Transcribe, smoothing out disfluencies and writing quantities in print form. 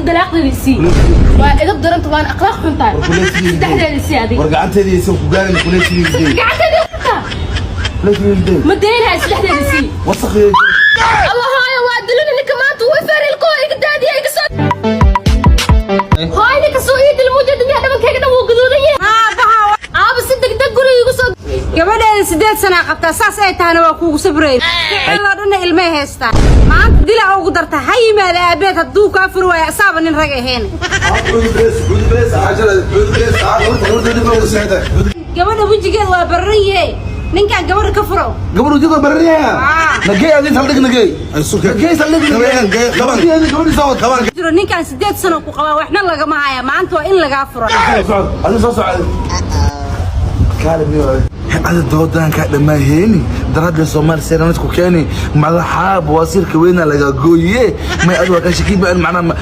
Dalaaqdeeda isii. Waa edab daranta, waana akhlaaq xun tahay. Saddexdeeda isii adiga. War gacanteedii aysan ku gaarin, kuleetiga day. Gacanteeda xuntaa. Kuleetiga day. Ma daynahay, saddexdeeda isii. Wasakhiga. Allah, hooyo, waa dilina ninka maanta. Wuu ferilko iga daadiya, iga soo hooy. Ninka soo ii dil mujeeda miyaa? Dhabankayga dhan wuu gaduudan yahay. Aaba, si degdeg guriga igu soo. Gabadheeda 8 sanaa qabtaa, saas ay tahana waa kuugu sabrayay. Ficiloo dhanna ilmay haystaa. Maanta dilaa ugu darta. Ha yimaada aabeed, hadduu kaa furi waayo asaaba nin rag ahayn. Gabadha wejigeeda waa bararan yahe, ninkaan gabadha ka furo. Gabadhu jidoo bararaya. Nagey, adin saldhig nagey. Nagey saldhig nagey. Gabadhiisa wad. Jiro ninkaan 8 sano ku qabaa, waxna lagama haya. Maanta waa in lagaa furo. Adin soo socda. Kaale miyo. Ada doodaankaa dhamaaheeni daraadda Soomaali seeranad ku keeni madaxa bawasiirka weyna laga gooye. May adu waa ka shakiba macnaa.